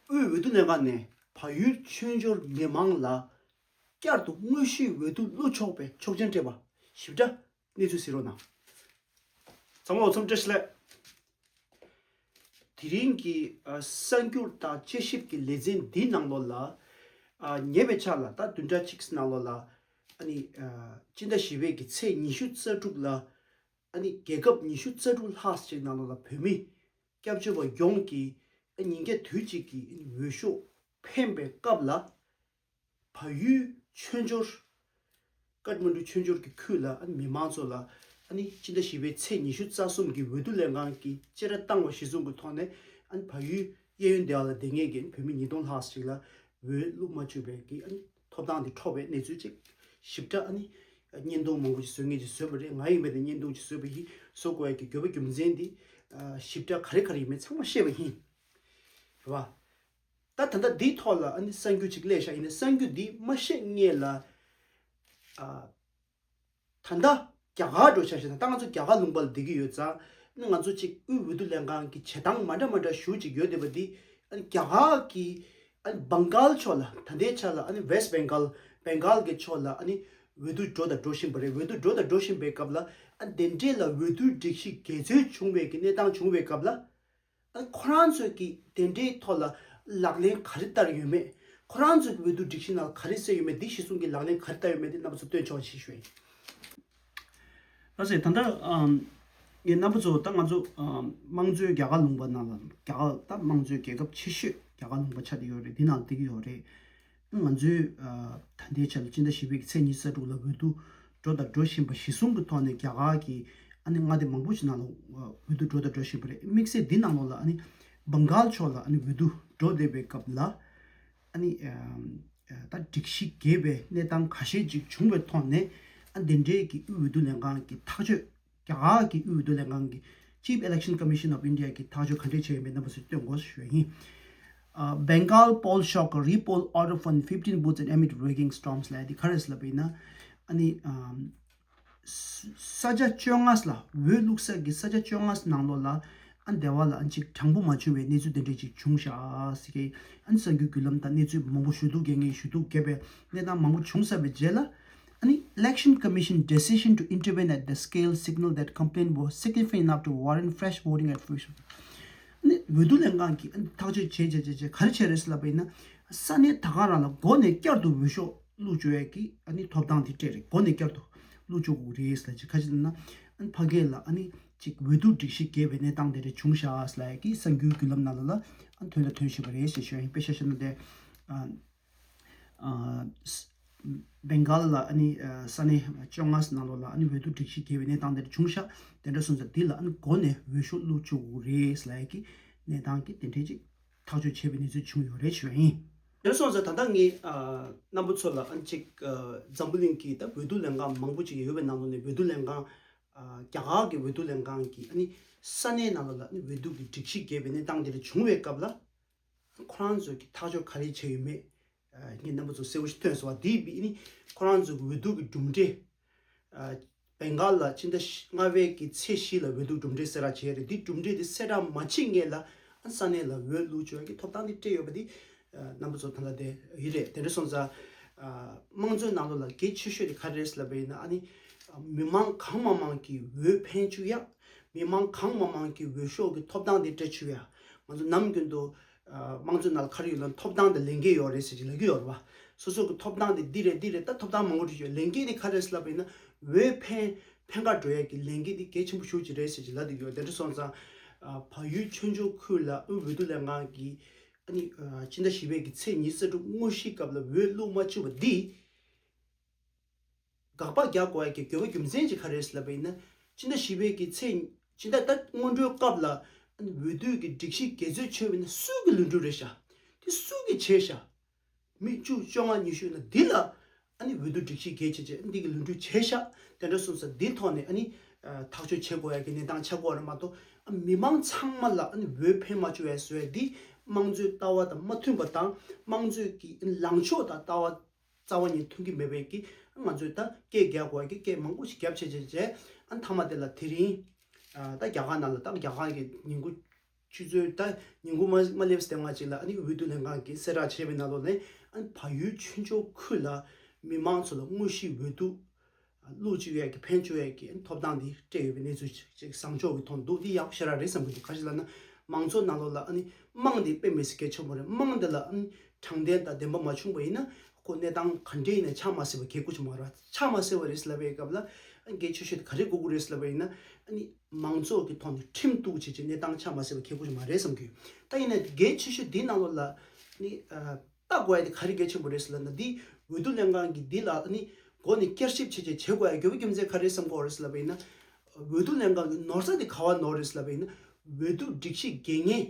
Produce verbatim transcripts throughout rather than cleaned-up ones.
དབུས་འོས་བསྡུ་ལྷན་ཁང་ནས་བལ་ཡུལ་ཆོས་འབྱོར་མི་མང་ལ་བསྐྱར་དུ་དངོས་གཞིའི་འོས་བསྡུ་བླུག་ཆོག་པའི་ཆོག་མཆན་སྤྲད་པ་ཞིབ་ཕྲ་གནས་ཚུལ་གཟིགས་རོགས་གནང་། ཚང་མ་ལ་འཚམས་འདྲི་བཀྲ་ཤིས་བདེ་ལེགས། དེ་རིང་གི་ཨ་གསར་འགྱུར་དང་དཔྱད་ཞིབ་ཀྱི་ལེ་ཚན་འདིའི་ནང་ལོགས་ལ། ཨ་ཉེ་བའི་ཆར་ལ་ད་བདུན་ཕྲག་གཅིག་ནང་ལོགས་ལ་ཨ་ནི་ཨ་སྤྱི་ཟླ་བཞི་པའི་གི་ཚེས་ཉི་ཤུ་རྩ་དྲུག་ལ་ཨ་ནི་རྒྱལ་ཁབ་ཉི་ཤུ་རྩ་དྲུག་ལྷག་ཅིག་ནང་ལོགས་ལ་བོད་མི་སྐྱབས་བཅོལ་བ་ཡོངས་ཀྱིས་ཨ་ཉིན་བརྒྱ་དུས་གཅིག་གི་འོས་ཤོག་འཕེན་པའི་སྐབས་ལ། བལ་ཡུལ་ཆོས་འབྱོར། ཀཏ་མན་ཌུ་ཆོས་འབྱོར་གྱི་ཁུལ་ལ་ཨ་ནི་མི་མང་ཚོ་ལ་ཨ་ནི་སྤྱི་ཟླ་བཞི་པའི་ཚེས་ཉི་ཤུ་རྩ་གསུམ་གྱི་འོས་བསྡུ་ལྷན་ཁང་གིས་བཅད་ཁྲ་བཏང་བ་གཞིར་བཟུང་གི་ཐོག་ནས་ཨ་ནི་བལ་ཡུལ་གཡས་གཡོན་དེ་ལ་བསྡད་མཁན་གྱི་བོད་མི་ཉིས་སྟོང་ལྷག་ཞིག་ལ་འོས་བླུགས་མ་བཅུག་པའི་གི་ཨ་ནི་ཐོབ་ཐང་དེ་འཕྲོག་པའི་གནས་ཚུལ་ཅིག་ཞིབ་ཕྲ་ཨ་ནི་བརྙན་ཐུང་མང་པོ་ཞིག་བཟོ་མཁན་ཅིག་བཟོས་པ་རེད། ང་ཡིན་པ་དེ་བརྙན་ཐུང་ཅིག་བཟོས་པ་ཡིན། བཟོ་དགོས་ཡ་གི་དགོས་པ་རྒྱུ་མཚན་དེ་ཞིབ་ཕྲ་ག་རེ་ག་རེ་ཡིན་མིན་ཚང་མ་ཤེས་པ་ཡིན། རེད་བ། ད་ད་ལྟ་འདིའི་ཐོག་ལ་ཨ་ནི་གསར་འགྱུར་ཅིག་སླེབས་ཤག་ཡིན་ན་གསར་འགྱུར་འདི་མ་བཤད་སྔོན་ལ། ཨ་ད་ལྟ་རྒྱ་གར་འགྲོ་ཤག་ཤག་ད་ང་ཚོ་རྒྱ་གར་ལུང་པ་ལ་བསྡད་ཀྱི་ཡོད་ཙང་ཨ་ནི་ང་ཚོ་ཅིག་དབུས་འོས་བསྡུ་ལྷན་ཁང་གི་བྱེད་སྟངས་མ་འདྲ་མ་འདྲ་ཞུ་ཅིག་ཡོད་བསྡད་པ་འདི་ཨ་ནི་རྒྱ་གར་གྱི་ཨ་ནི་བང་གཱལ་ཕྱོགས་ལ་ད་ལྟའི་ཆ་ལ་ཨ་ནི་West Bengal བང་གཱལ་གྱི་ཕྱོགས་ལ་ཨ་ནི་འོས་བསྡུ་འགྲོ་དང་འགྲོ་བཞིན་པ་རེད། འོས་བསྡུ་འགྲོ་དང་འགྲོ་བཞིན་པའི་སྐབས་ལ་ཨ་ནི་དེ་འདྲས་ལ་འོས་བསྡུ་སྒྲིག་གཞི་འགལ་འཛོལ་བྱུང་བའི་གི་གནས་སྟངས་བྱུང་བའི་སྐབས་ལ། ཁོ་རང་ཚོས་ཀྱི་དེ་འདྲའི་ཐོག་ལ་ལག་ལེན་ག་རེ་བསྟར་ཡོད་མེད། ཁོ་རང་ཚོས་ཀྱི་འོས་བསྡུ་སྒྲིག་གཞི་ནང་ག་རེ་གསལ་ཡོད་མེད་འདི་གཞིར་བཟུང་གི་ལག་ལེན་ག་རེ་བསྟར་ཡོད་མེད་འདི་རྣམ་པ་ཚོ་སྟོན་ཆོག་ཅེས་ཞུ་ཡིན། ལགས་སེ། ད་ལྟ་ཨམ་ངས་རྣམ་པ་ཚོ་ད་ང་ཚོ་ཨམ་དམངས་གཙོའི་རྒྱ་གར་ལུང་པ་ནང་ལ་རྒྱ་གར་ད་དམངས་གཙོའི་རྒྱལ་ཁབ་ཆེ་ཤོས་རྒྱ་གར་ལུང་པ་ཆགས་བསྡད་ཡོད་རེད། འདི་ནང་བསྡད་ཀྱི་ཡོད་རེད། ང་ཚོའི་ཨ་ད་ལྟའི་ཆ་ལ་སྤྱི་ཟླ་བཞི་པའི་ཚེས་ཉི་ཤུ་རྩ་དྲུག་ལ་འོས་བསྡུ་འགྲོ་དང་འགྲོ་བཞིན་པ་གཞིར་བཟུང་གི་ཐོག་ནས་རྒྱ་གར་གྱི་ཨ་ནི་མངའ་སྡེ་མང་པོ་ཞིག་ནང་ལ་འོས་བསྡུ་འགྲོ་དང་འགྲོ་བཞིན་པ་རེད། དམིགས་བསལ་འདི་ནང་ལོགས་ལ་ཨ་ནི་བང་གཱལ་ཕྱོགས་ལ་ཨ་ནི་འོས་བསྡུ་འགྲོ་བསྡད་པའི་སྐབས་ལ་ཨ་ནི་ཨ་ད་སྒྲིག་གཞི་འགལ་བའི་གནས་སྟངས་ཁ་ཤས་ཅིག་བྱུང་བའི་ཐོག་ནས་ཨ་འདི་འདྲའི་གི་དབུས་འོས་བསྡུ་ལྷན་ཁང་གི་ཐག་གཅོད། རྒྱ་གར་གྱི་དབུས་འོས་བསྡུ་ལྷན་ཁང་གི་Chief Election Commission of India གི་ཐག་གཅོད་ག་འདྲས་བྱས་ཡོད་མེད་རྣམ་པ་ཚོས་སྟོན་དགོས་ཞུ་ཡ་ཡིན། ཨ་Bengal poll shocker repoll order for fifteen booths and amid raging storms ལབ་ཡ་དེ་ག་རེ་ཟེར་ལབ་པ་ཡིན་ན། ཨ་ནི་ཨམ་ས་ས་ཆ་བཅོ་ལྔ་ལ་འོས་བླུགས་ས་གི་ས་ཆ་བཅོ་ལྔ་ནང་ལོགས་ལ་ཨ་འདི་བ་ལ་ཨ་ཅིག་དྲང་པོ་མ་བྱུང་བའི་གནས་ཚུལ་དེ་འདྲས་ཅིག་བྱུང་ཤག་ཟེར་གི། ཨ་ནི་གསར་འགྱུར་བརྒྱུད་ལམ་དང་གནས་ཚུལ་མང་པོ་ཞུ་གཏུག་རྒྱག་མཁན་ཞུ་གཏུག་བརྒྱབ་པའི་གནས་སྟངས་མང་པོ་བྱུང་ཚར་བའི་རྗེས་ལ། ཨ་ནི་Election Commission decision to intervene at the scale signal that complaint was significant enough to warrant fresh voting at official ཨ་ནི་འོས་བསྡུ་ལྷན་ཁང་གིས་ཨ་ནི་ཐག་གཅོད་བྱས་བྱས་བྱས་བྱས་ག་རེ་བྱས་རེད་ཟེར་ལབ་པ་ཡིན་ན། ས་གནས་ད་ག་རང་ལ་འགོ་ནས་བསྐྱར་དུ་འོས་ཤོག་བླུགས་བཅུག་ཡས་ཀྱི་ཨ་ནི་ཐོབ་ཐང་དེ་སྤྲད་རེད། འགོ་ནས་བསྐྱར་དུ་བླུགས་བཅུག་དགོས་རེད་ཟེར་ཅིག་ཁ་ཅིག་ལ་ན་ཨ་ནི་ཕ་གི་ལ་ཨ་ནི་ཅིག་འོས་བསྡུ་སྒྲིག་གཞི་འགལ་བའི་གནས་སྟངས་དེ་འདྲ་བྱུང་ཤག་ཟེར་ལབ་ཡས་ཀྱི་གསར་འགྱུར་བརྒྱུད་ལམ་ནང་ལ་ལ་ཨ་ནི་ཐོན་ད་ཐོན་བཞིན་པ་རེད་ཟེར་ཞུ་ཡ་ཡིན། དཔེ་ཆ་བཞག་ན་དེ་ཨ། ཨ་ས་བེང་གཱལ་ལ་ཨ་ནི་ཨ་ས་གནས་བཅོ་ལྔ་ནང་ལོགས་ལ་ཨ་ནི་འོས་བསྡུ་སྒྲིག་གཞི་འགལ་བའི་གནས་སྟངས་དེ་འདྲ་བྱུང་ཤག་དེ་འདྲ་སོང་ཙང་འདི་ལ་ཨ་ནི་འགོ་ནས་འོས་ཤོག་བླུགས་བཅུག་དགོས་རེད་ལབ་ཡ་གི་གནས་སྟངས་ཀྱི་དེ་འདྲའི་ཅིག་ཐག་གཅོད་བྱས་པའི་གནས་ཚུལ་བྱུང་ཡོད་རེད་ཞུ་ཡ་ཡིན། དེ་འདྲ་སོང་ཙང་ད་ལྟ་ངས་ཨ་རྣམ་པ་ཚོ་ལ་ཨ་ནི་ཅིག་ཨ་འཛམ་བུ་གླིང་གི་ད་འོས་བསྡུ་ལྷན་ཁང་མང་པོ་ཅིག་ཡོད་པའི་ནང་ལོགས་ནས་འོས་བསྡུ་ལྷན་ཁང་ཨ་རྒྱ་གར་གྱི་འོས་བསྡུ་ལྷན་ཁང་གིས་ཨ་ནི་ས་གནས་ནང་ལོགས་ལ་ཨ་ནི་འོས་བསྡུ་གི་སྒྲིག་གཞི་འགལ་བའི་གནས་སྟངས་དེ་འདྲ་བྱུང་བའི་སྐབས་ལ། ཁོ་རང་ཚོས་ཀྱི་ཐག་གཅོད་ག་རེ་བྱས་ཡོད་མེད། ཨ་ངས་རྣམ་པ་ཚོ་གསལ་པོ་ཞིག་ཐོན་སོང་བ། དེ་ཡིན་པ་ཡིན་ནི་ཁོ་རང་ཚོའི་འོས་བསྡུ་གི་གྲུབ་འབྲས། ཨ་བེང་གཱལ་ལ་ཕྱི་ཟླ་ལྔ་པའི་གི་ཚེས་བཞི་ལ་འོས་བསྡུ་གྲུབ་འབྲས་གསལ་བསྒྲགས་བྱས་རེད། དེ་གྲུབ་འབྲས་དེ་གསལ་བསྒྲགས་མ་བྱེད་སྔོན་ལ་ཨ་ས་གནས་ལ་འོས་བླུག་བཅུག་ཡག་གི་ཐོབ་ཐང་དེ་སྤྲད་ཡོད་པ་དེ་ཨ་རྣམ་པ་ཚོ་ད་ལྟ་དེ་ཡིན་རེད། དེ་འདྲ་སོང་ཙང་ཨ་དམངས་གཙོའི་ནང་ལོགས་ལ་གལ་ཆེ་ཤོས་དེ་ག་རེ་རེད་ལབ་པ་ཡིན་ན། ཨ་ནི་ཨ་མི་མང་གང་མང་མང་གི་འོས་འཕེན་བཅུག་ཡག་མི་མང་གང་མང་མང་གི་འོས་ཤོག་གི་ཐོབ་ཐང་དེ་སྤྲད་བཅུག་ཡག་ང་ཚོ་ནམ་རྒྱུན་དུ། ཨ་དམངས་གཙོའི་ནང་ལ་ག་རེ་ཡོད་ན་ཐོབ་ཐང་དང་ལས་འགན་ཡོད་རེད་ཟེར་གྱི་ལབ་ཀྱི་ཡོད་རེད་བ། སོ་སོ་གི་ཐོབ་ཐང་དེ་འདི་རེད་འདི་རེད། ད་ཐོབ་ཐང་མང་པོ་ཞིག་ཡོད། ལས་འགན་དེ་ག་རེ་ཟེར་ལབ་པ་ཡིན་ན་འོས་འཕེན་འཕེན་ཁ་འགྲོ་ཡག་གི་ལས་འགན་དེ་གལ་ཆེན་པོ་ཞེ་པོ་ཅིག་རེད་ཟེར་གྱི་ལབ་བསྡད་ཀྱི་ཡོད། དེ་འདྲ་སོང་ཙང་ཨ་བལ་ཡུལ་ཆོས་འབྱོར་ཁུལ་ལ་དབུས་འོས་བསྡུ་ལྷན་ཁང་གིས་ཨ་ནི་ཨ་སྤྱི་ཟླ་བཞི་པའི་གི་ཚེས་ཉི་ཤུ་རྩ་དྲུག་དངོས་གཞིའི་སྐབས་ལ་འོས་བླུག་མ་བཅུག་པ་འདི། དགག་པ་རྒྱག་དགོས་ཡག་གི་དགོས་པ་རྒྱུ་མཚན་ཅིག་ག་རེ་རེད་ལབ་པ་ཡིན་ན། སྤྱི་ཟླ་བཞི་པའི་གི་ཚེས་སྤྱི་ཟླ་ད་སྔོན་འགྲོའི་སྐབས་ལ་འོས་བསྡུ་གི་སྒྲིག་གཞི་འགལ་འཛོལ་བྱས་པ་ཡིན་ན་སུའི་གི་ལུས་འབྲེལ་རེད་ཤག་དེ་སུའི་གི་བྱས་ཤག་མི་བཅུ་བཅོ་ལྔ་ཉི་ཤུ་ཡིན་ན་འདི་ལ་ཨ་ནི་འོས་བསྡུ་སྒྲིག་གཞི་འགལ་བྱས་བྱས་འདི་གི་ལུས་འབྲེལ་བྱས་ཤག་དེ་འདྲ་སོང་ཙང་འདིའི་ཐོག་ནས་ཨ་ནི་ཐག་གཅོད་བྱེད་དགོས་ཡག་གི་གནས་སྟངས་ཆགས་དགོས་རེད་མ་གཏོགས། ཨ་མི་མང་ཚང་མ་ལ་ཨ་ནི་འོས་འཕེན་མ་བཅུག་ཡག་བཟོ་ཡག་འདི་དམངས་གཙོའི་ལྟ་བ་དང་མ་མཐུན་པ་དང་དམངས་གཙོའི་གི་ལངས་ཕྱོགས་དང་ལྟ་བ། རྩ་བ་ཉིད་མཐུན་གྱི་མེད་པའི་གི་ང་ཚོས་ད་སྐད་རྒྱག་དགོས་ཀྱི་སྐད་མང་པོ་ཞིག་རྒྱབ་བྱས་བྱས་བྱས་ཨ་མཐའ་མ་དེ་ལ་དེ་རིང་ཨ་ད་རྒྱ་གར་ནང་ལ་ད་རྒྱ་གར་གྱི་ཉིན་གུང་ ཆུ་ཚོད་ད་ཉིན་གུང་མ་མ་སླེབས་སྟེང་ང་ཅིག་ལ་ཨ་ནི་འོས་བསྡུ་ལྷན་ཁང་གིས་གསལ་བསྒྲགས་བྱས་པའི་ནང་ལོགས་ནས་ཨ་ནི་བལ་ཡུལ་ཆོས་འབྱོར་ཁུལ་ལ་མི་མང་ཚོ་ལ་དངོས་གཞི་འོས་བསྡུ་བླུག་བཅུག་ཡས་ཀྱི་འཕེན་བཅུག་ཡས་ཀྱི་ཐོབ་ཐང་འདི་སྤྲད་ཡོད་པའི་གནས་ཚུལ་ཅིག་ཅིག་བཟང་ཕྱོགས་ཀྱི་ཐོག་འདུག་འདི་ཡག་པོ་ཞེ་དྲག་རེད་བསམ་གྱི་འདུག་ག་ཅི་ལབ་ན་མང་ཚོགས་ནང་ལོགས་ལ་ཨ་ནི་དམངས་འདི་དཔེ་མི་སྲིད་གལ་ཆེན་པོ་རེད། དམངས་འདི་ལ་ཨ་ནི་དྲང་བདེན་དང་བདེན་པ་མ་བྱུང་པ་ཡིན་ན་ཁོ་གནས་སྟངས་ག་འདྲ་ཡིན་ན་ཆགས་མ་སྲིད་པ་གལ་དགོས་ཀྱི་མ་རེད། ཆགས་མ་སྲིད་པ་རེད་ཟེར་ལབ་པའི་སྐབས་ལ་ཨ་ནི་གལ་ཆེ་ཤོས་དེ་ག་རེ་དགོས་ཀྱི་རེད་ཟེར་ལབ་པ་ཡིན་ན་ཨ་ནི་མང་ཚོགས་ཀྱི་ཐོག་ནས་ཁྲིམས་གཏུག་བྱེད་ཀྱི་གནས་སྟངས་ཆགས་མ་སྲིད་པ་གལ་དགོས་ཀྱི་མ་རེད་བསམ་གྱི་ཡོད། ད་ཡིན་ན་གལ་ཆེ་ཤོས་འདིའི་ནང་ལོགས་ལ་ཨ་ནི་ཨ། ལྟ་དགོས་ཡ་དེ་ག་རེ་གལ་ཆེན་པོ་རེད་ཟེར་ལབ་ན་འདི་འོས་བསྡུ་ལྷན་ཁང་གིས་འདི་ལ་ཨ་ནི་འགོ་ནས་བསྐྱར་ཞིབ་བྱས་བྱས་བྱེད་དགོས་ཡ་དགོས་པ་རྒྱུ་མཚན་ག་རེ་བསམ་དགོས་རེད་ཟེར་ལབ་པ་ཡིན་ན། འོས་བསྡུ་ལྷན་ཁང་གི་ནོར་ས་དེ་ག་བ་ནོར་རེད་ཟེར་ལབ་པ་ཡིན་ན། འོས་བསྡུ་སྒྲིག་གཞི་འགལ་ངེས་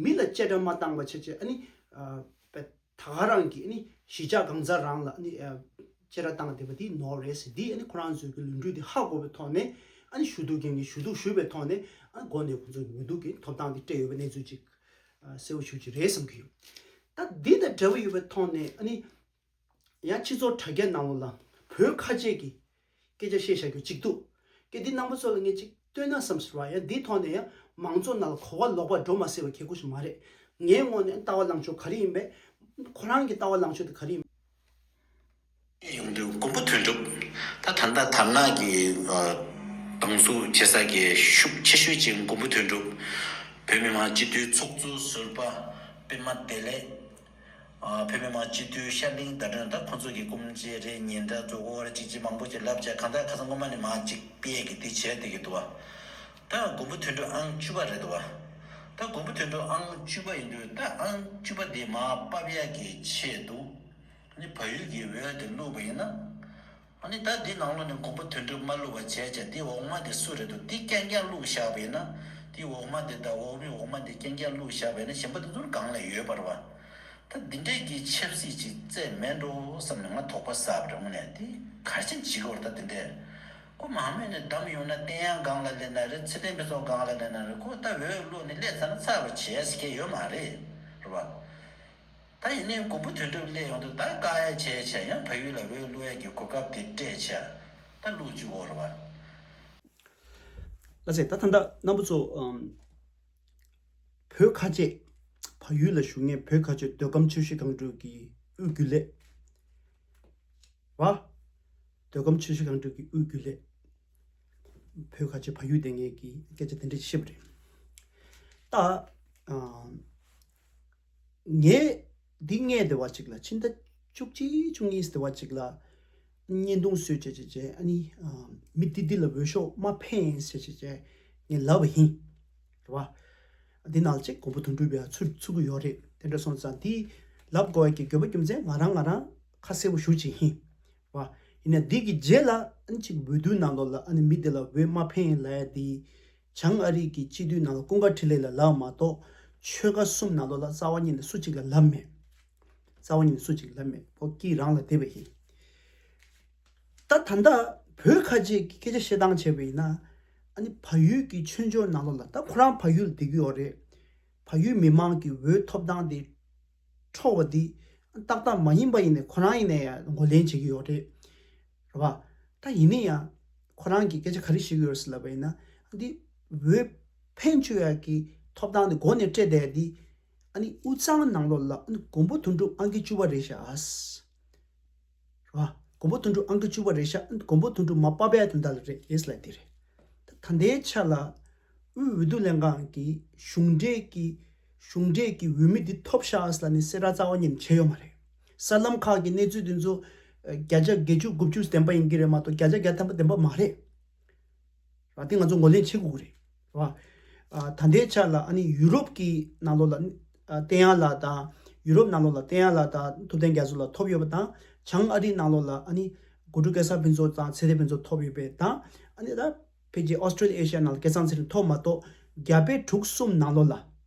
མི་ལ་བཅད་ཁྲ་མ་བཏང་བ་བྱས་བྱས་ཨ་ནི་ཨ་པ་ད་ག་རང་གི་ཨ་ནི་གཞིས་ཆགས་གང་ཚང་རང་ལ་ཨ་ནི་ཨ་བཅད་ཁྲ་བཏང་བསྡད་པ་དེ་ནོར་རེད་ཟེར། འདི་ཨ་ནི་ཁོ་རང་ཚོའི་གི་ལུས་འབྲེལ་དེ་ཧ་གོ་བའི་ཐོག་ནས་ཨ་ནི་ཞུ་གཏུག་འགན་གྱི་ཞུ་གཏུག་ཞུས་པའི་ཐོག་ནས་ཨ་ནི་འགོ་ནས་ཁོ་ཚོ་གི་འོས་བསྡུ་གི་ཐོབ་ཐང་དེ་སྤྲད་ཡོད་པའི་གནས་ཚུལ་ཅིག་གསལ་པོ་ཞེ་པོ་ཅིག་རེད་བསམ་གྱི་ཡོད། ད་འདི་དང་འབྲེལ་བ་ཡོད་པའི་ཐོག་ནས་ཨ་ནི་ཡང་སྤྱི་ཚོགས་དྲ་རྒྱའི་ནང་ལོགས་ལ་བོད་ཁ་ཆེ་གི་སྐད་ཆ་བཤད་བཞག་རྒྱུ་གཅིག་འདུག་སྐད་འདི་རྣམ་པ་ཚོ་ལ་ངས་ཅིག་སྟོན་ན་བསམ་ཟེར་བ་ཡང་འདིའི་ཐོག་ནས་ཡང་མང་ཚོགས་ནང་ལ་གོ་བ་ལོག་པ་འགྲོ་མ་སྲིད་པ་གལ་དགོས་ཤིག་མ་རེད། ངའི་ངོས་ནས་ལྟ་བ་ལངས་ཕྱོགས་ག་རེ་ཡིན་པས། ཁོ་རང་གི་ལྟ་བ་ལངས་ཕྱོགས་དེ་ག་རེ་ཡིན། ཡོང་དུས་མགོན་པོ་དོན་གྲུབ། ད་ད་ལྟ་དར་ནག་གི་ཨ་སྡང་ཟུག་བྱེད་ས་གི་ཤུགས་ཆེ་ཤོས་ཅིག་མགོན་པོ་དོན་གྲུབ། བོད་མི་མང་སྤྱི་འཐུས་ཚོགས་གཙོ་ཟུར་པ་པད་མ་བདེ་ལེགས། ཨ་བོད་མི་མང་སྤྱི་འཐུས་ཤར་གླིང་ཟླ་སྒྲོན། ད་ཁོང་ཚོ་གི་སྐུ་མཆེད་རེད། ཉེ་འདྲ་ཚོ་ཨོ་ར་ཅིག་ཅིག་མང་པོ་ཅིག་ལབ་བྱས་གང་ལྟར་ཁ་སང་སྔོན་མ་ནས་མར་ཅིག་སྤེལ་གི་དེ་བྱས་བསྡད་ཀྱི་འདུག་བ། ད་མགོན་པོ་དོན་གྲུབ་ཨང་བཅུ་པ་རེད་འདུག་བ། ད་མགོན་པོ་དོན་གྲུབ་ཨང་བཅུ་པ་ཡིན་དུས་ད་ཨང་བཅུ་པ་དེ་མར་ཕབ་ཡག་གི་ཆེད་དུ། ཨ་ནི་བལ་ཡུལ་གྱི་འོས་དེ་བླུགས་པ་ཡིན་ན། ཨ་ནི་ད་འདི་ནང་ལོགས་ནས་མགོན་པོ་དོན་གྲུབ་མ་བླུགས་པ་བྱས་བྱས་དེ་འོག་མ་དེ་སུ་རེད་འདུག་དེ་རྐྱང་རྐྱང་བླུགས་བཞག་པ་ཡིན་ན། དེ་འོག་མ་དེ་དང་འོག་མའི་འོག་མ་དེ་རྐྱང་རྐྱང་བླུགས་བཞག་པ་ཡིན་ན་གཞན་པ་དེ་ཚོར་སྒང་ལ་ཡོད་པ་རེད་བ། ད་འདི་འདྲས་ཀྱི་ཆབ་སྲིད་ཅིག་རྩེད་མེད་འགྲོ་བསམ་ནས་ང་དོགས་པ་ཟ་བ་རེད། དངོས་གནས་དེ་ག་རེ་བྱེད་ཀྱི་ཡོད་རེད། ད་འདི་འདྲས་ཁོ་མང་མོས་ནས་བདམས་ཡོང་ན་བསྟན་ཡང་སྒང་ལ་སླེབས་ན་རེད། ཚེ་བརྟན་ཕུན་ཚོགས་སྒང་ལ་སླེབས་ན་རེད། ཁོ་ད་འོས་བླུགས་ནས་སླེབས་ཚར་ན་ཚར་བ་བྱས་ཟེར་མཁན་ཡོད་མ་རེད། རེད་བ། ད་ཡིན་ནའི་མགོན་པོ་དོན་གྲུབ་སླེབས་ཡོང་དུས་ད་བཀག་ཡ་བྱས་བྱས་ཡང་བལ་ཡུལ་ལ་འོས་བླུག་ཡ་གི་གོ་སྐབས་དེ་སྤྲད་བྱས་ད་བླུག་བཅུག་གོ་རེད་བ། ལགས་སེ། ད་ད་ལྟ་རྣམ་པ་ཚོ་ཨམ་བོད་ཁ་ཆེ་བལ་ཡུལ་ལ་བཞུགས་མཁན་བོད་ཁ་ཆེ་མདོ་ཁམས་ཆུ་བཞི་སྒང་དྲུག་གི་དབུས་རྒྱུན་ལས་བ། མདོ་ཁམས་ཆུ་བཞི་སྒང་དྲུག་གི་དབུས་རྒྱུན་ལས། བོད་ཁ་ཆེ་བལ་ཡུལ་བསྡད་མཁན་གྱི་སྐད་ཆ་དེ་འདྲ་ཞིག་བཤད་པ་རེད། ད་ཨ་ངས་འདི་ངས་བསྡད་པ་ཅིག་ལ་ཕྱི་ཟླ་བཅུ་གཅིག་བཅུ་གཉིས་བསྡད་པ་ཅིག་ལ་བརྙན་ཐུང་བཟོས་བྱས་བྱས་བྱས་ཨ་ནི་ཨ་མི་འདི་འདི་ལ་འོས་ཤོག་མ་འཕེན་ཟེར་བྱས་བྱས་ངས་ལབ་པ་ཡིན། རེད་བ། འདི་ནང་ལ་ཅིག་མགོན་པོ་དོན་གྲུབ་ཡང་ཚུད་ཚུད་ཀྱི་ཡོད་རེད། དེ་འདྲ་སོང་ཙང་འདི་ལབ་དགོས་ཡ་གི་དགོས་པ་རྒྱུ་མཚན་ང་རང་ང་རང་ཁ་གསལ་པོ་ཞུ་ཅིག་ཡིན། བ། ཡིན་ན་འདི་གི་རྗེས་ལ་ཨ་ནི་ཅིག་འོས་བསྡུའི་ནང་ལོགས་ལ་ཨ་ནི་མི་དེ་ལ་འོས་མ་འཕེན་ལབ་ཡ་འདི། བྱང་ཨ་རི་གི་སྤྱི་འཐུས་ནང་ལ་ཀུན་དགའ་འཕྲིན་ལས་ལ་ལབ་མ་གཏོགས་ཆོལ་ཁ་གསུམ་ནང་ལོགས་ལ་རྩ་བ་ཉིད་ནས་སུ་གཅིག་ལ་ལབ་མེད། རྩ་བ་ཉིད་ནས་སུ་གཅིག་ལ་ལབ་མེད། ཁོ་སྐྱིད་རང་ལ་བསྡད་པ་ཡིན། ད་ད་ལྟ་བོད་ཁ་ཆེ་གི་སྐད་ཆ་བཤད་སྟངས་བྱས་པ་ཡིན་ན། ཨ་ནི་བལ་ཡུལ་གྱི་ཆོས་འབྱོར་ནང་ལོགས་ལ་ད་ཁོ་རང་བལ་ཡུལ་བསྡད་ཀྱི་ཡོད་རེད། བལ་ཡུལ་མི་མང་གི་འོས་ཐོབ་ཐང་དེ་འཕྲོག་པ་འདི་ཏག་ཏག་མ་ཡིན་པ་ཡིན་ནའི་ཁོ་རང་ཡིན་ནའི་ཡང་ངོས་ལེན་བྱེད་ཀྱི་ཡོད་རེད། རེད་བ། ད་ཡིན་ན་ཡང་ཁོ་རང་གིས་སྐད་ཆ་ག་རེ་བཤད་ཀྱི་ཡོད་ཟེར་ལབ་པ་ཡིན་ན། འདི་འོས་འཕེན་བཅུག་ཡག་གི་ཐོབ་ཐང་འདི་འགོ་ནས་སྤྲད་བསྡད་ཡ་འདི། ཨ་ནི་དབུས་གཙང་ནང་ལོགས་ལ་ཨ་ནི་མགོན་པོ་དོན་གྲུབ་ཨང་ཀི་བཅུ་པ་རེད་ཤག་རེད་བ། མགོན་པོ་དོན་གྲུབ་ཨང་ཀི་བཅུ་པ་རེད་ཤག་མགོན་པོ་དོན་གྲུབ་མར་ཕབ་ཡ་དོན་དག་ལ་རེད་ཨེ་ཟེར་ལབ་དེ་རེད། ད་ད་ལྟའི་ཆ་ལ་དབུས་འོས་བསྡུ་ལྷན་ཁང་གིས་གཞུང་འབྲེལ་གྱི་གཞུང་འབྲེལ་གྱི་འོས་མི་འདི་ཐོབ་ཤག་ཟེར་ལབ་ནས་གསལ་བསྒྲགས་རྩ་བ་ཉིད་ནས་བྱས་ཡོད་མ་རེད། གསར་ལམ་ཁག་གི་གནས་ཚུལ་འདི་ཚོ་ཨ་བརྒྱ་ཆ་བརྒྱད་ཅུ་དགུ་བཅུ་བདེན་པ་ཡིན་གྱི་རེད་མ་གཏོགས་བརྒྱ་ཆ་བརྒྱ་ཐམ་པ་བདེན་པ་མ་རེད། ར་དེ་ང་ཚོ་ངོས་ལེན་བྱེད་དགོས་ཀྱི་རེད། ར། ཨ་ད་ལྟའི་ཆ་ལ་ཨ་ནི་ཡུ་རོབ་ཀྱི་ནང་ལོགས་ལ་ཨ་བསྟན་ཡག་ལགས་དང་། ཡུ་རོབ་ནང་ལོགས་ལ་བསྟན་ཡག་ལགས་དང་ཐུབ་བསྟན་རྒྱ་མཚོ་ལགས་ཐོབ་ཡོད་པ་དང་། བྱང་ཨ་རིའི་ནང་ལོགས་ལ་ཨ་ནི་དགུ་ཕྲུག་སྐལ་བཟང་ཕུན་ཚོགས་དང་ཚེ་བརྟན་ཕུན་ཚོགས་ཐོབ་ཡོད་པ་དང་། ཨ་ནི་ད་ཕལ་ཆེར་ཨོ་སི་ཀྲོ་ལི་ཨེ་ཤི་ཡ་ནང་ལ་སྐལ་བཟང་ཚེ་རིང་ཐོབ་མ་གཏོགས་རྒྱ་བལ་འབྲུག་གསུམ་ནང་ལོགས་ལ།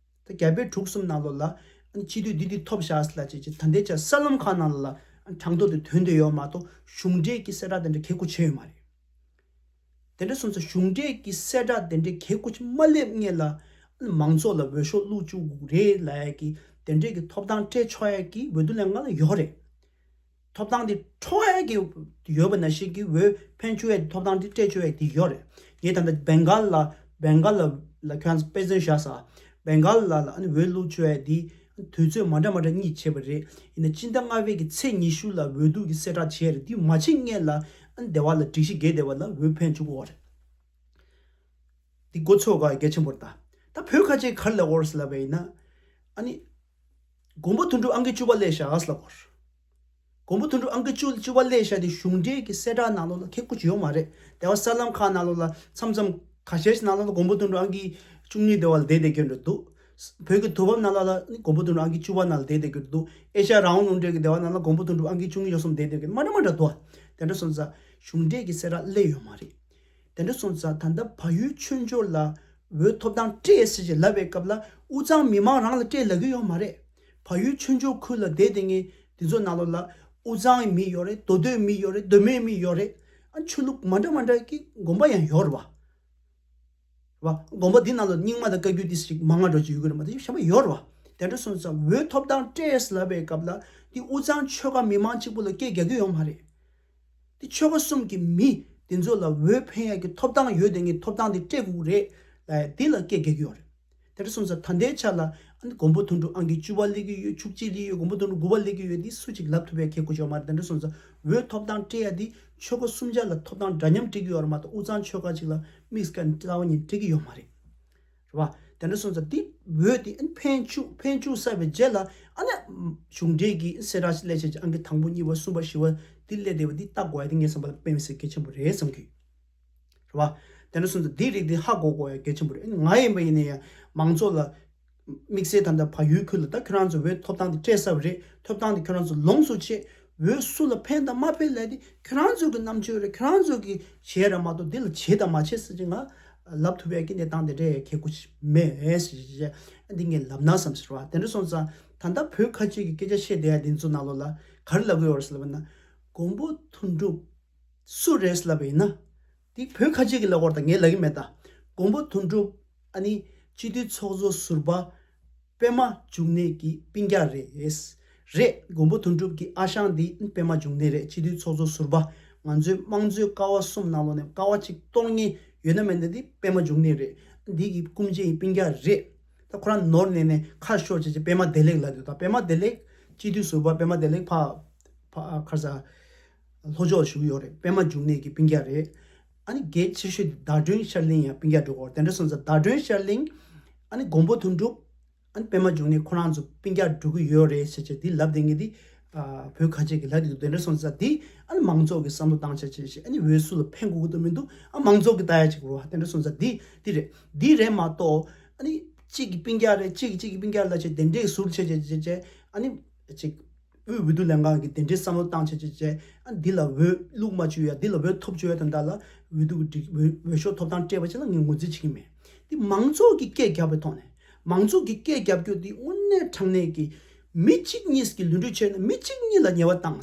ད་རྒྱ་བལ་འབྲུག་གསུམ་ནང་ལོགས་ལ་ཨ་ནི་སྤྱི་འཐུས་འདི་འདི་ཐོབ་ཤག་ཟེར་ལབ་བྱས་བྱས་ད་ལྟའི་ཆ་གསར་ལམ་ཁག་ནང་ལ་ཨ་ནི་གྲངས་ཐོ་དེ་ཐོན་བསྡད་ཡོད་མ་གཏོགས་གཞུང་འབྲེལ་གྱི་གསལ་བསྒྲགས་དེ་འདྲ་གལ་དགོས་བྱས་ཡོད་མ་རེད། དེ་འདྲ་སོང་ཙང་གཞུང་འབྲེལ་གྱི་གསལ་བསྒྲགས་དེ་འདྲའི་གལ་དགོས་ཀྱི་མ་སླེབས་སྔོན་ལ་མང་ཚོགས་ལ་འོས་ཤོག་བླུགས་བཅུག་དགོས་རེད་ལབ་ཡ་གི་དེ་འདྲའི་གི་ཐོབ་ཐང་སྤྲད་ཆོག་ཡ་གི་འོས་བསྡུ་ལྷན་ཁང་ལ་ཡོད་རེད། ཐོབ་ཐང་དེ་འཕྲོག་ཡ་གི་ཡོད་པ་ནང་བཞིན་གྱི་འོས་འཕེན་བཅུག་ཡ་ཐོབ་ཐང་དེ་སྤྲད་ཆོག་ཡ་དེ་ཡོད་རེད། ངས་ད་ལྟ་བེང་གཱལ་ལ་བེང་གཱལ་ལ་ལ་ཁྱོད་རང་ཚོ་དཔེ་མཚོན་བཞག་ས། བེང་གཱལ་ལ་ལ་ཨ་ནི་འོས་བླུག་བཅུག་ཡ་དེ་དུས་ཚོད་མ་འདྲ་མ་འདྲ་གཉིས་བྱས་པ་རེད། ཡིན་ན་སྤྱི་ཟླ་ལྔ་པའི་གི་ཚེས་ཉི་ཤུ་ལ་འོས་བསྡུ་གི་གསལ་བསྒྲགས་བྱས་རེད། དེ་མ་བྱེད་སྔོན་ལ་ཨ་ནི་སྡེ་བ་ལ་སྒྲིག་གཞི་བརྒྱད་སྡེ་བ་ལ་འོས་འཕེན་བཅུག་གི་ཡོད་རེད། དེ་འགོ་ཚུགས་ག་གལ་ཆེན་པོ་རེད་ད། ད་བོད་ཁ་ཆེ་གར་ལ་འོར་ཟེར་ལབ་པ་ཡིན་ན། ཨ་ནི། མགོན་པོ་དོན་གྲུབ་ཨང་ཀི་བཅུ་པ་སླེབས་ཤག་ཟེར་ལབ་གོ། མགོན་པོ་དོན་གྲུབ་ཨང་ཀི་བཅུ་བཅུ་པ་སླེབས་ཤག་དེ་གཞུང་འབྲེལ་གྱི་གསལ་བསྒྲགས་ནང་ལོགས་ལ་ཁེ་ཁུ་ཅི་ཡོད་མ་རེད། དེ་བ་གསར་ལམ་ཁག་ནང་ལོགས་ལ་མཚམས་མཚམས་ཁ་ཤས་ཤིག་ནང་ལོགས་ལ་མགོན་པོ་དོན་གྲུབ་ཨང་ཀི་བཅུ་གཉིས་དེ་བ་ལ་བསྡད་བསྡད་ཀྱི་འདུག་བོད་ཀྱི་དུས་བབ་ནང་ལོགས་ལ་ནི་མགོན་པོ་དོན་གྲུབ་ཨང་ཀི་བཅུ་པ་ནང་ལ་བསྡད་བསྡད་ཀྱི་འདུག་ཨེ་ཤ་ཡ་རང་དབང་རླུང་འཕྲིན་གྱི་དེ་བ་ནང་ལ་མགོན་པོ་དོན་གྲུབ་ཨང་ཀི་བཅུ་གཉིས་བཅུ་གསུམ་བསྡད་བསྡད་ཀྱི་མ་འདྲ་མ་འདྲ་འདུག་དེ་འདྲ་སོང་ཙང་གཞུང་འབྲེལ་གྱི་གསལ་བསྒྲགས་སླེབས་ཡོད་མ་རེད། དེ་འདྲ་སོང་ཙང་ད་ལྟ་བལ་ཡུལ་ཆོས་འབྱོར་ལ་འོས་ཐོབ་ཐང་སྤྲད་ཟེར་ཞེས་ལབ་པའི་སྐབས་ལ་དབུས་གཙང་མི་མང་རང་ལ་སྤྲད་ལབ་ཀྱི་ཡོད་མ་རེད། བལ་ཡུལ་ཆོས་འབྱོར་ཁུལ་ལ་བསྡད་བསྡད་མཁན་དེ་ཚོ་ནང་ལོགས་ལ་དབུས་གཙང་གི་མི་ཡོད་རེད། མདོ་སྟོད་མི་ཡོད་རེད། མདོ་སྨད་མི་ཡོད་རེད། ཨ་ཆོས་ལུགས་མ་འདྲ་མ་འདྲ་གི་དགོན་པ་ཡང་ཡོད་རེད་བ། བ། དགོན་པ་འདི་ནང་ལ་རྙིང་མ་དང་བཀའ་བརྒྱུད་ཏི་ཞིག་མང་བ་འགྲོ་ཅིག་ཡོད་ཀྱི་རེད་མ་གཏོགས་གཞན་པ་ཡོད་རེད་བ། དེ་འདྲ་སོང་ཙང་འོས་ཐོབ་ཐང་སྤྲད་ལབ་པའི་སྐབས་ལ་འདི་དབུས་གཙང་ཆོལ་ཁ་མི་མང་གཅིག་པུ་ལ་སྐད་རྒྱག་གི་ཡོད་མ་རེད། འདི་ཆོལ་ཁ་གསུམ་གྱི་མི་དེ་ཚོ་ལ་འོས་འཕེན་ཡག་གི་ཐོབ་ཐང་ཡོད་དེ་ངས་ཐོབ་ཐང་འདི་སྤྲད་དགོས་རེད་ལབ་ཡ་འདི་ལ་སྐད་རྒྱག་གི་ཡོད་རེད། དེ་འདྲ་སོང་ཙང་ད་ལྟའི་ཆ་ལ་ཨ་ནི་མགོན་པོ་དོན་གྲུབ་ཨང་ཀི་བཅུ་པ་སླེབས་ཀྱི་ཡོད། བཅུ་གཅིག་སླེབས་ཡོད། མགོན་པོ་དོན་གྲུབ་དགུ་པ་སླེབས་ཀྱི་ཡོད། འདི་སུ་གཅིག་ལབ་ཐུབ་པའི་ཁེ་ཁུ་ཅོ་མ་རེད། དེ་འདྲ་སོང་ཙང་འོས་ཐོབ་ཐང་སྤྲད་ཡ་འདི་ཆོལ་ཁ་གསུམ་ཆ་ལ་ཐོབ་ཐང་འདྲ་མཉམ་སྤྲད་ཀྱི་ཡོད་རེད་མ་གཏོགས་དབུས་གཙང་ཆོལ་ཁ་གཅིག་ལ་དམིགས་བཀར་རྩ་བ་ཉིད་སྤྲད་ཀྱི་ཡོད་མ་རེད། རེད་བ། དེ་འདྲ་སོང་ཙང་འདི་འོས་འདི་ཨ་ནི་འཕེན་བཅུག་འཕེན་བཅུག་ཚར་བའི་རྗེས་ལ་ཨ་ནི་གཞུང་འབྲེལ་གྱི་གསལ་བསྒྲགས་སླེབས་བྱས་ཨང་ཀི་དང་པོ་གཉིས་པ་གསུམ་པ་བཞི་པ་འདི་སླེབས་བསྡད་པ་འདི་ལྟ་དགོས་ཡ་འདི་ངའི་བསམ་པ་ལ་དཔེ་མི་སྲིད་གལ་ཆེན་པོ་རེད་བསམ་གི། རེད་བ། དེ་འདྲ་སོང་ཙང་འདིའི་རིགས་འདི་ཧ་གོ་དགོས་ཡ་གལ་ཆེན་པོ་རེད། ང་ཡིན་པ་ཡིན་ན་ཡང་མང་ཚོགས་ལ་དམིགས་བསལ་ད་ལྟ་བལ་ཡུལ་ཁུལ་ལ་ད་ཁྱོད་རང་ཚོ་འོས་ཐོབ་ཐང་འདི་སྤྲད་ཚར་བ་རེད། ཐོབ་ཐང་འདི་ཁྱོད་རང་ཚོ་ལོངས་སུ་སྤྱད། འོས་སུ་ལ་འཕེན་དང་མ་འཕེན་ལབ་དེ་ཁྱོད་རང་ཚོ་གི་རྣམ་དཔྱོད་རེད། ཁྱོད་རང་ཚོ་གི་བྱས་རེད་མ་གཏོགས་འདི་ལ་བྱས་དང་མ་བྱས་ཟེར་གྱི་ང་ལབ་ཐུབ་ཡ་གི་གནས་སྟངས་དེ་འདྲའི་ཁེ་ཁུ་མེད་ཟེར་བྱས་འདི་ངས་ལབ་ན་བསམ་ཟེར་བ། དེ་འདྲ་སོང་ཙང་ད་ལྟ་བོད་ཁ་ཆེ་གི་སྐད་ཆ་བཤད་བསྡད་ཡ་འདི་ཚོ་ནང་ལོགས་ལ་ག་རེ་ལབ་གི་ཡོད་རེད་ཟེར་ལབ་ན། མགོན་པོ་དོན་གྲུབ་སུ་རེད་ལབ་པ་ཡིན་ན། འདི་བོད་ཁ་ཆེ་གི་ལབ་སྐོར་དང་ངས་ལབ་གི་མེད་ད། མགོན་པོ་དོན་གྲུབ་ཨ་ནི་སྤྱི་འཐུས་ཚོགས་གཙོ་ཟུར་པ་པད་མ་འབྱུང་གནས་ཀྱི་སྤུན་ཀྱག་རེད། རེད། མགོན་པོ་དོན་གྲུབ་ཀྱི་ཨ་ཞང་འདི་པད་མ་འབྱུང་གནས་རེད། སྤྱི་འཐུས་ཚོགས་གཙོ་ཟུར་པ། ང་ཚོའི་དམངས་གཙོའི་ཀ་བ་གསུམ་ནང་ལོགས་ནས་ཀ་བ་གཅིག་གཏོར་མཁན་ཡོད་ན་མེད་ན་འདི་པད་མ་འབྱུང་གནས་རེད། འདི་གི་སྐུ་མཆེད་ཀྱི་སྤུན་ཀྱག་རེད། ད་ཁོ་རང་ནོར་ནས་ནས་ཁ་ཤོར་བྱས་བྱས་པད་མ་བདེ་ལེགས་ལབ་འདུག་ད་པད་མ་བདེ་ལེགས་སྤྱི་འཐུས་ཟུར་པ་པད་མ་བདེ་ལེགས་ཕ་ཕ་ཁར་ས་ལྷོ་ཕྱོགས་བཞུགས་ཡོད་རེད། པད་མ་འབྱུང་གནས་ཀྱི་སྤུན་ཀྱག་རེད། ཨ་ནི་གལ་ཆེ་ཤོས་དེ་ཟླ་སྒྲོན་ཤར་གླིང་ཡང་སྤུན་ཀྱག་འགྲོ་གི་ཡོད་རེད། དེ་འདྲ་སོང་ཙང་ཟླ་སྒྲོན་ཤར་གླིང་ཨ་ནི་མགོན་པོ་དོན་གྲུབ་ཨ་ནི་པད་མ་འབྱུང་གནས་ཁོ་རང་ཚོ་སྤུན་ཀྱག་འགྲོ་གི་ཡོད་རེད་ཟེར་བྱས་འདི་ལབ་བསྡད་མཁན་འདི་ཨ་བོད་ཁ་ཆེ་གི་ལབ་བསྡད་འདུག་དེ་འདྲ་སོང་ཙང་འདི་ཨ་ནི་མང་ཚོགས་ཀྱི་བསམ་བློ་བཏང་བྱས་བྱས་བྱས་ཨ་ནི་འོས་སུ་ལ་འཕེན་དགོས་ཀྱི་འདུག་མི་འདུག་ཨ་མང་ཚོགས་ཀྱི་ལྟ་ཡ་ཅིག་རེད་བ། དེ་འདྲ་སོང་ཙང་འདི་འདི་རེད། འདི་རེད་མ་གཏོགས་ཨ་ནི་གཅིག་གི་སྤུན་ཀྱག་རེད། གཅིག་གིས་གཅིག་གི་སྤུན་ཀྱག་ལབ་བྱས་དེ་འདྲའི་ཟུར་བྱས་བྱས་བྱས་བྱས་ཨ་ནི་ཅིག་དབུས་འོས་བསྡུ་ལྷན་ཁང་གིས་དེ་འདྲའི་བསམ་བློ་བཏང་བྱས་བྱས་བྱས་ཨ་འདི་ལ་འོས་བླུག་མ་བཅུག་ཡ། འདི་ལ་འོས་ཐོབ་བཅུག་ཡ་དང་འདྲ་ལ་འོས་བསྡུ་གི་འོས་འོས་ཤོག་ཐོབ་ཐང་སྤྲད་པ་ཅིག་ལ་ངས་ངོས་འཛིན་བྱེད་ཀྱི་མེད། འདི་མང་ཚོགས་ཀྱིས་སྐད་བརྒྱབ་པའི་ཐོག་ནས་མང་ཚོགས་ཀྱིས་སྐད་བརྒྱབ་རྒྱུ་འདི་དངོས་གནས་དྲང་གནས་ཀྱི་མི་གཅིག་གཉིས་ཀྱི་ལུས་འབྲེལ་བྱས་ན་མི་གཅིག་གཉིས་ལ་ཉེས་པ་བཏང་།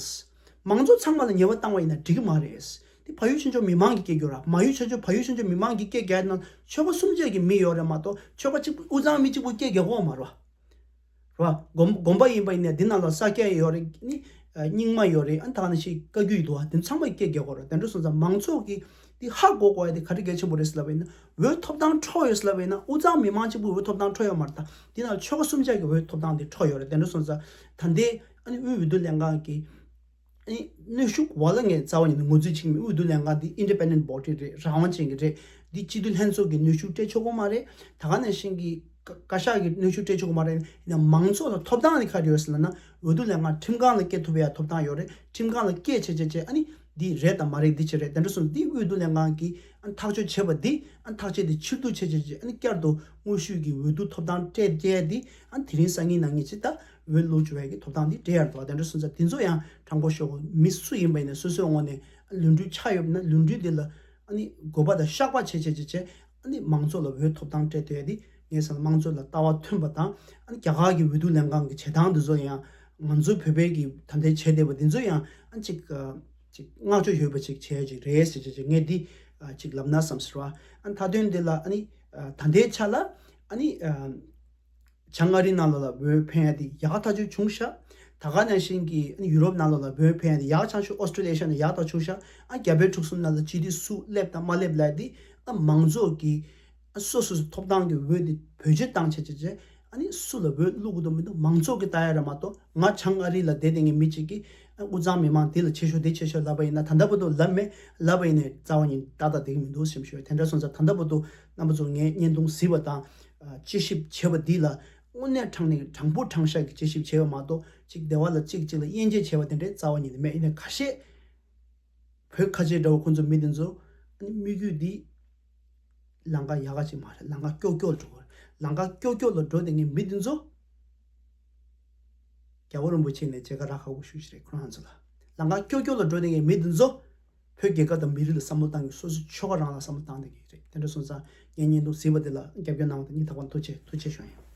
མང་ཚོགས་ཚང་མ་ལ་ཉེས་པ་བཏང་བ་ཡིན་ན་འགྲིག་གི་མ་རེད། འདི་བལ་ཡུལ་ཆོས་འབྱོར་མི་མང་གིས་སྐད་རྒྱག་ར། མ་ཡུལ་ཆོས་འབྱོར་བལ་ཡུལ་ཆོས་འབྱོར་མི་མང་གིས་སྐད་རྒྱག་ན་ཆོལ་ཁ་གསུམ་ཆ་གི་མི་ཡོད་རེད་མ་གཏོགས་ཆོལ་ཁ་གཅིག་པུ་དབུས་གཙང་མི་གཅིག་པུ་སྐད་རྒྱག་གོ་མ་རེད་བ། རེད་བ། དགོན་དགོན་པ་ཡིན་པ་ཡིན་ན་འདི་ནང་ལ་ས་སྐྱ་ཡོད་རེད། ནི་རྙིང་མ་ཡོད་རེད། ཨ་ནི་ད་ག་ནང་བཞིན་བཀའ་བརྒྱུད་འདུག་བ། དེ་ཚང་མ་སྐད་རྒྱག་གོ་རེད། དེ་འདྲ་སོང་ཙང་མང་ཚོགས་ཀྱིས་འདི་ཧ་གོ་དགོས་ཡ་དེ་ག་རེ་གལ་ཆེན་པོ་རེད་ཟེར་ལབ་པ་ཡིན་ན་འོས་ཐོབ་ཐང་འཕྲོག་ཡོད་ཟེར་ལབ་པ་ཡིན་ན་དབུས་གཙང་མི་མང་གཅིག་པུ་འོས་ཐོབ་ཐང་འཕྲོག་ཡོད་མ་རེད། ད་འདི་ནང་ཆོལ་ཁ་གསུམ་ཆ་གི་འོས་ཐོབ་ཐང་དེ་འཕྲོག་ཡོད་རེད། དེ་འདྲ་སོང་ཙང་ད་ལྟའི་ཨ་ནི་དབུས་འོས་བསྡུ་ལྷན་ཁང་གིས་ཨ་ནི་གནོན་ཤུགས་བ་ལ་ངས་རྩ་བ་ཉིད་ནས་ངོས་འཛིན་བྱེད་ཀྱི་མེད། དབུས་འོས་བསྡུ་ལྷན་ཁང་འདི་independent body་རེད། རང་དབང་ཅན་གྱི་རེད། འདི་སྤྱི་འཐུས་ལྷན་ཚོགས་ཀྱིས་གནོན་ཤུགས་སྤྲད་ཆོག་གི་མ་རེད། ད་ག་ནང་བཞིན་གྱི་བཀའ་བཀའ་ཤག་གིས་གནོན་ཤུགས་སྤྲད་ཆོག་གི་མ་རེད། ཡིན་ན་མང་ཚོགས་ལ་ཐོབ་ཐང་དེ་ག་རེ་ཡོད་ཟེར་ལབ་ན་འོས་བསྡུ་ལྷན་ཁང་ཁྲིམས་ཁང་ལ་སྐད་ཐོབ་ཡ་ཐོབ་ཐང་ཡོད་རེད། ཁྲིམས་ཁང་ལ་སྐད་བྱས་བྱས་བྱས་ཨ་ནི་འདི་རེད་དང་མ་རེད་འདི་བྱས་རེད། དེ་འདྲ་སོང་ཙང་འདི་དབུས་འོས་བསྡུ་ལྷན་ཁང་གིས་ཨ་ནི་ཐག་གཅོད་བྱས་པ་འདི་ཨ་ནི་ཐག་གཅོད་དེ་ཕྱིར་བསྡུ་བྱས་བྱས་བྱས་ཨ་ནི་བསྐྱར་དུ་དངོས་ཤུགས་ཀྱི་འོས་བསྡུ་ཐོབ་ཐང་སྤྲད་བསྡད་ཡ་འདི་ཨ་ནི་དེ་རིང་སང་ཉིན་གནངས་ཉིན་ཅིག་ད་འོས་བླུག་བཅུག་པའི་གི་ཐོབ་ཐང་འདི་སྤྲད་ཡ་རེད་དོ། དེ་འདྲ་སོང་ཙང་དེ་ཚོ་ཡང་དྲང་པོ་ཤོད་དགོས། མི་སུ་ཡིན་པ་ཡིན་ན་སོ་སོའི་ངོས་ནས་ལུས་འབྲེལ་ཆགས་ཡོད་ན་ལུས་འབྲེལ་འདི་ལ་ཨ་ནི་དགོས་པ་དང་བཤགས་པ་བྱེད་བྱེད་བྱེད་བྱེད་ཨ་ནི་མང་ཚོགས་ལ་འོས་ཐོབ་ཐང་སྤྲད་ཐུབ་ཡ་འདི་ངས་བསམ་ན་མང་ཚོགས་ལ་ལྟ་བ་མཐུན་པ་དང་ཨ་ནི་རྒྱ་གར་གྱི་འོས་བསྡུ་ལྷན་ཁང་གི་བྱེད་སྟངས་འདི་ཚོ་ཡང་ང་ཚོ་བོད་པའི་གི་ད་ལྟའི་བྱེད་བསྡད་པ་འདི་ཚོ་ཡང་ཨ་ནི་ཅིག་ཅིག་བསྔགས་བརྗོད་ཡོད་པ་ཅིག་བྱས་ཅིག་རེད་ཟེར་བྱས་ཅིག་ངས་འདི་ཅིག་ལབ་ན་བསམ་ཟེར་བ། ཨ་ནི་མཐའ་དོན་འདི་ལ་ཨ་ནི་ད་ལྟའི་ཆ་ལ་ཨ་ནི། བྱང་ཨ་རི་ནང་ལོགས་ལ་འོས་འཕེན་ཡ་དེ་ཡག་ཐག་ཆོད་བྱུང་ཤག་ད་ག་ནང་བཞིན་གྱི་ཡུ་རོབ་ནང་ལོགས་ལ་འོས་འཕེན་ཡ་དེ་ཡག་ཆགས་ཤག་ཨོ་སི་ཀྲི་ལི་ཡ་ནང་ཡག་ཐག་ཆོད་ཤག་ཨ་རྒྱ་བལ་འབྲུག་གསུམ་ནང་ལ་སྤྱི་འཐུས་སུ་སླེབས་དང་མ་སླེབས་ལབ་དེ་ཨ་མང་ཚོགས་ཀྱི་ སོ་སོ་སོའི་ཐོབ་ཐང་གི་འོས་དེ་བེད་སྤྱོད་བཏང་བྱས་བྱས་བྱས། ཨ་ནི་སུ་ལ་འོས་བླུག་དགོས་འདུག་མི་འདུག་མང་ཚོགས་ཀྱིས་ལྟ་ཡ་རེད་མ་གཏོགས། ང་བྱང་ཨ་རི་ལ་བསྡད་བསྡད་མཁན་མི་གཅིག་གིས་ཨ་དབུས་གཙང་མི་མང་འདི་ལ་ཆེ་ཤོས་འདི་ཆེ་ཤོས་ལབ་པ་ཡིན་ན། ད་ལྟ་བར་དུ་ལབ་མེད། ལབ་པ་ཡིན་ནའི་རྩ་བ་ཉིད་ཏག་ཏག་བསྡད་ཀྱི་མི་འདུག་ཟེར་ཞུ་བ། དེ་འདྲ་སོང་ཙང་ད་ལྟ་བར་དུ་རྣམ་པ་ཚོ་ངས་བརྙན་ཐུང་གཟིགས་པ་དང་དཔྱད་ཞིབ་བྱས་པ་འདི་ལ་དངོས་གནས་དྲང་གནས་དྲང་པོ་དྲང་བཞག་གི་དཔྱད་ཞིབ་བྱས་པ་མ་གཏོགས། གཅིག་སྡེ་བ་ལ་གཅིག་གཅིག་ལ་དབྱེ་འབྱེད་བྱས་པ་དེ་འདྲའི་རྩ་བ་ཉིད་ནས་མེད། ཡིན་ནའི་ཁ་ཤས་བོད་ཁ་ཆེ་འདྲ་བོ་ཁོང་ཚོ་མི་དེ་ཚོ་ཨ་ནི་དམིགས་ཡུལ་འདི་ལམ་ཁ་ཡག་ག་ཅིག་མ་རེད། ལམ་ཁ་ཀྱོག་ཀྱོག་ལ་འགྲོ་དགོས། ལམ་ཁ་ཀྱོག་ཀྱོག་ལ་འགྲོ་བསྡད་མཁན་མི་དེ་ཚོ་རྒྱལ་བ་རིན་པོ་ཆེ་ནས་མཇལ་ཁ་རག་ཁག་པོ་ཞེ་པོ་ཅིག་རེད། ཁོ་རང་ཚོ་ལ་ལམ་ཁ་ཀྱོག་ཀྱོག་ལ་འགྲོ་བསྡད་མཁན་མི་དེ་ཚོ་བོད་རྒྱལ་ཁབ་དང་མི་རིགས་ལ་བསམ་བློ་བཏང་གི། སོ་སོའི་ཆོལ་ཁ་རང་ལ་བསམ་བློ་བཏང་བསྡད་ཀྱི་རེད། དེ་འདྲ་སོང་ཙང་ངའི་བརྙན་ཐུང་གཟིགས་པ་དེ་ལ་རྒྱབ་སྐྱོར་གནང་བ་དང་སྙིང་ཐག་པ་ནས་ཐུགས་རྗེ་ཐུགས་རྗེ་ཆེ་ཞུ་ཡ་ཡིན།